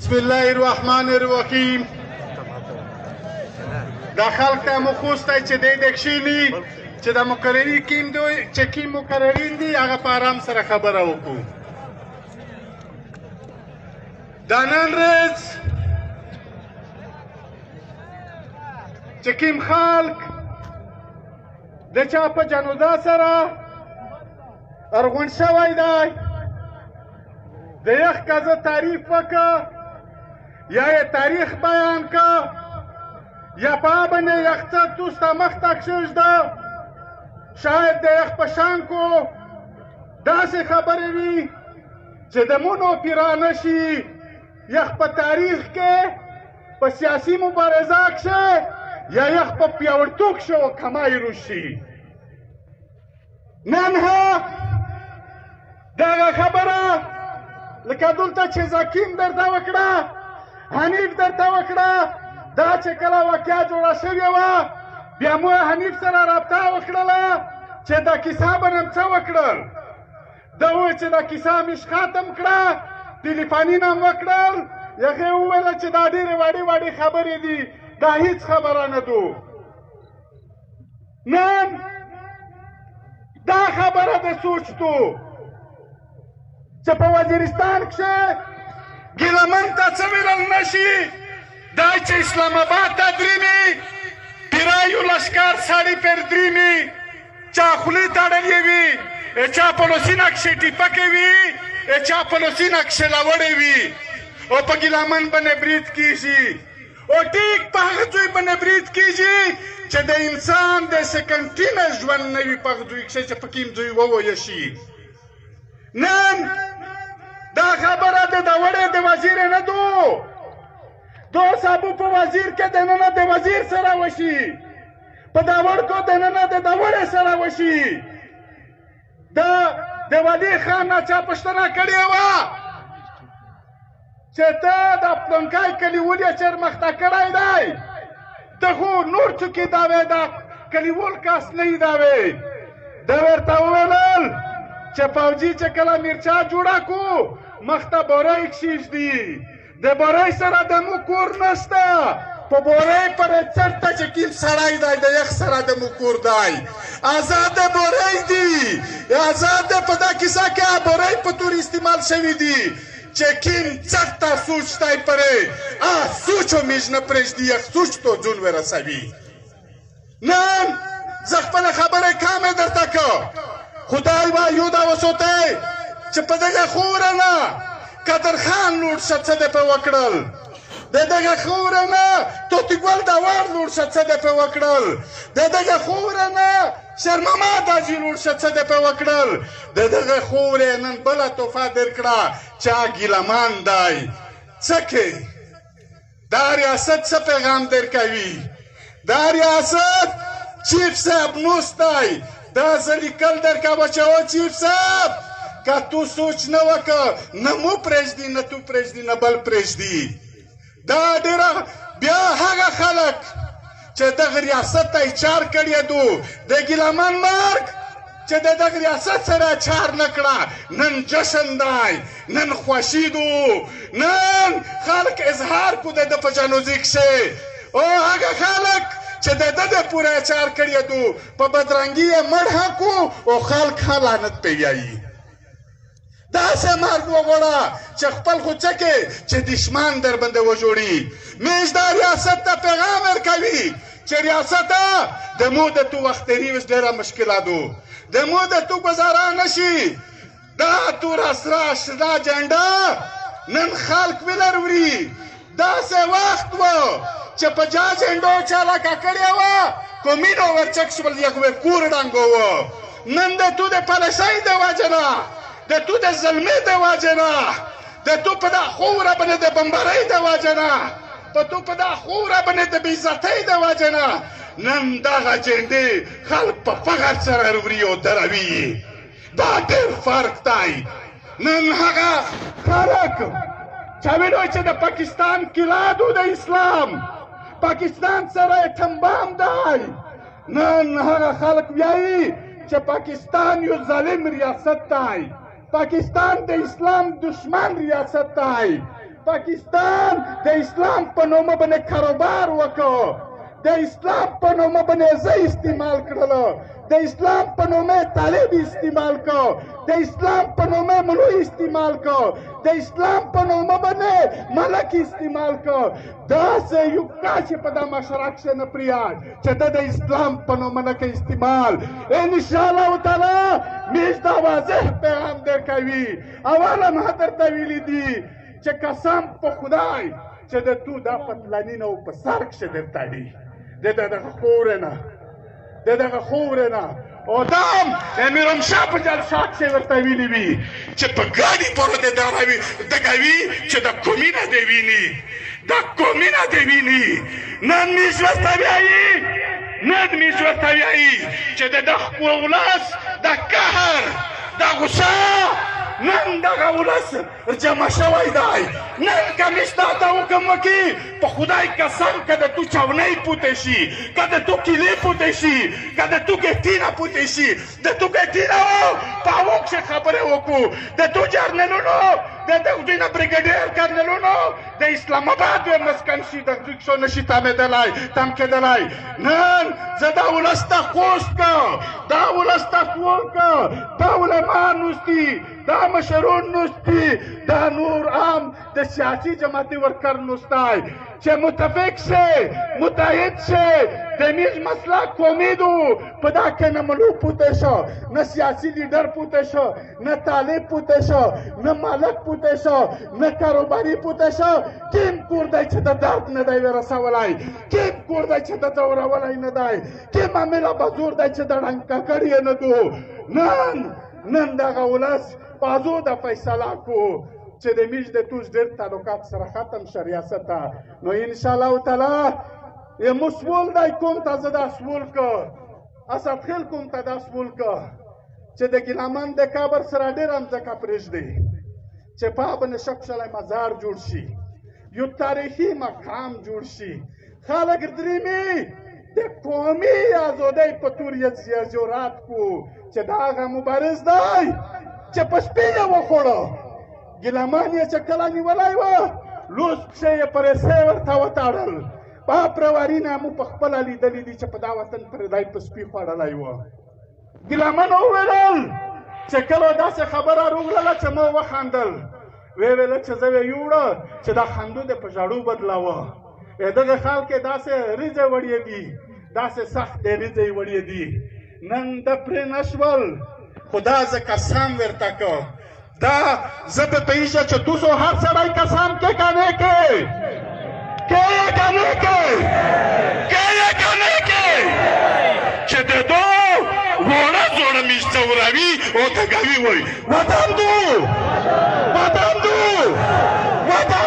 بسم الله الرحمن الرحیم. دا خلک ته مو خوستی چې دی د کښېني، چې د مقرري کیم دوی چې کیم مقررین دي هغه په آرام سره خبره وکړو. دا نن ورځ چې کیم خلک د چا په جنودا سره ارغون شوی دی، د یخ که زه تعریف وکړه یا یې تاریخ بیان که یا په هغه باندې یخ څه توسته مخته کښېږده، شاید د یخ په شان کو داسې خبرې وي چې د مونو پیرانه شي. یخ په تاریخ کې په سیاسي مبارزه کښې یا یخ په پیاوړتوب کښې و کمای روشي. نن ها دغه خبره لکه دلته چې زکیم درته وکړه، حنیف درته وکړه، دا چې کله واقعه جوړه شوې وه بیا مو حنیف سره رابطه وکړله چې دا کیسه به نن څه وکړل. ده وویل چې دا کیسه مې ختم کړه، ټلیفوني نم وکړل، هغې وویل چې دا ډېرې وړې وړې خبرې دي، دا هیڅ خبره نه دو. نن دا خبره د سوچ تو چې په وزیرستان کښې ګیلهمن ته څه ویلل نه شي، دا چې اسلام آباد ته دریمي پیرایو لشکر سړي پر دریمي، چا خولې تړلې وي، چا په لوسینه کښې ټیپکې وي، چا په لوسینه کښې لوړې وي، او په ګیلهمن باندې برید کیږي، او ټیک په هغه ځای باندې برید کیږي چې د انسان د سکنټینه ژوند نه وي په هغه ځای کښې چې په کوم ځای وویل شي. نن دا خبره د داوړې د وزیر نه دو، دو صاحب په وزیر کې دننه د وزیر سره وشي، په داوړ کو دننه د داوړې سره وشي. دا د ولي خان نه چا پوښتنه کړې وه چې ته د پلنکای کلیول یې چېر مخته کړی دی، ته خو نور څوک یې داوی، دا کلیول کس نه یې داوی. ده ورته وویل چې فوجي چې کله مرچا جوړه کو مخته بورۍ کښېږدي، د بورۍ سره د مو کور نشته، په بورۍ پورې چېرته چې کوم سړی دی د یخ سره د مو کور دی، ازاد بورۍ دي، ازاد په دا کیسه کې بورۍ په تور استعمال شوي دي چې کوم چېرته سوچ دی پرې سوچو میږ نه پرېږدي، یخ سوچ ته ځون ورسوي. نن زه خپله خبره کمه درته که خدای به یو دا وسوتی چې په دغه خوره نه قدر خان لوړ شه څه دې په وکړل، د دغه خوره نه طوطي ګل داوړ لوړ شه څه دې په وکړل، د دغه خوره نه شرماما داجي لوړ شه څه دې په وکړل، د دغه خورې نن بله تحفه درکړه چې هغه ګیلهمن دی. څه کې دا ریاست څه پیغام درکوي؟ دا ریاست چیف صاحب نوستی، دا زه لیکل درکوه چې او چیف صاحب که تو سوچ نه وکړه نه مو پرېږدي، نه تو پرېږدي، نه بل پرېږدي. دا ډېره بیا هغه خلک چې دغه ریاست ته یې چار کړی دو، د ګیلهمن مرګ چې د دغه ریاست سره چار نه کړه، نن جشن دی، نن خوښي دو، نن خلک اظهار کو د ده په جنوزي کښې. او هغه خلک چې د ده د پوره چار کړی دو په بدرنګي یې مړ هم کو او خلک هم لعنت پرې ویایي. داسې مرګ وغواړه چې خپل خو څه کې چې دښمن در باندې وجوړي. میږ دا ریاست ته پیغام ورکوي چې ریاسته د مو د تو وخت تېري اوس ډېره مشکله دو، د مو د تو ګزاره نه شي. دا توره سره شنه جنډه نن خلک ویلر وري. داسې وخت و چې په جا جنډو چا لکه کړې وه کومینو ورچک شول، یغوې کور ړنګوه. نن د تو د پالیسۍ د وجې نه، د تو د زلمې د وجې نه، د تو په دا خوره باندې د بمبارۍ د وجې نه، په تو په دا خوره باندې د بېعزتۍ د وجې نه نن دغه جنډې خلک په فخر سره وري او دروي. دا ډېر فرق دی. نن هغه خلک چا ویلو چې د پاکستان کلا دو د اسلام، پاکستان سره ټمبام دی، نن هغه خلک ویایي چې پاکستان یو ظالم ریاست دی، پاکستان د اسلام دشمن ریاست دی. پاکستان د اسلام په نوم باندې کاروبار وکړ، د اسلام په نوم باندې زه استعمال کړل، د اسلام په نوم طالب استعمال کړ، د اسلام په نوم ملو استعمال کړ، د اسلام په نوم باندې ملک استعمال کړ. داسې یو کس په دا معاشره کښې نه پرېږد چې د اسلام په نوم نه کوي استعمال. انشاءالله تعالی میږ دا واضح پیغام درکوي. اوله ما درته ویلي دي چې قسم په خدای چې د تو دا پتلني نه په سر کښې درته وي، د دغه خورې نه، د دغه خورې نه. او دا هم امیرم شاه په جلسه کښې ورته ویلي وي چې په ګاډي پورې د دروي دګوي چې د کومي نه دی ویني، د کومي نه دی ویني. نن میش ورته ویایي، نن میش ورته ویایي چې د دغه ولس د قهر د غصه نن دغه ولس جمع شوی دی. نن که میش تا ته حکم وکړي په خدای قسم که د تو چاونۍ پوتې شي، که د تو کیلې پوتې شي، که د تو ګټینه پوتې شي، د تو ګټینه په هغو کښې خبرې وکړو، د تو جرنلونو د دغه نه بریګیډیر کرنلونو د اسلام آباد مسکن شي، د دوی کښو نه شي تمېدلی تم کېدلی. نن زه دا ولس ته خوست که، دا ولس ته سوال که، دا علما نوستي، دا مشرون نوستي، دا نور عام د سیاسي جماعتي ورکر نوستای چې متفق شي، متحد شي. د میز مسله قومي دو، په دا کې نه ملو پوته شو، نه سیاسي لیډر پوته شو، نه طالب پوته شو، نه مالک پوته شو، نه کاروباري پوته شو. کیم کور دی چې د درد نه دی ورسولی، کیم کور دی چې د ځورولی نه دی، کیم عامله بزور دی چې د ړنګه کړی یې نه دو. نن نن دغه ولس بازو د فیصله کو چې د میش د توس ډېر تعلقات سره ختم شه ریاست ته. نو انشاءالله تعالی یې مو سوال دی کوم ته زه دا سوال که اسد خیل کوم ته دا سوال که چې د ګیلامن د قبر سره ډېره مځکه پرېږدي چې په هغه باندې ښه خوشحالی مزار جوړ شي، یو تاریخي مقام جوړ شي. خلک درېمي د قومي ازادۍ په تور یې زیارت کو چې دا هغه مبارز دی چې په سپي یې وخوړه. ګیلمان یې چې کله نیولی وه لوس پښې یې په رسۍ ورته وتړل. په پرواري نه مو په خپله لیدلي دي چې په دا وطن پردی په سپي خوړلی وه. ګیلامن وویل چې کله داسې خبره راغلله چې ما وخندل، ویې ویل چې زه یې یوړه چې دا خندو دې په ژړو بدلاوه. دغه خلک یې داسې ریځې وړې دي، داسې سختې ریځې وړې دي. نن د پرې نه شول، خو دا زه قسم ورته که دا زه به پوهېږه چې تاسو هر سړی قسم کې که نه کې، کې یې که نه کې، کې یې که نه کې، چې د دو وړه زوړه میش ځوروي او تګوي وایي وطن دو، وطن دو، وطن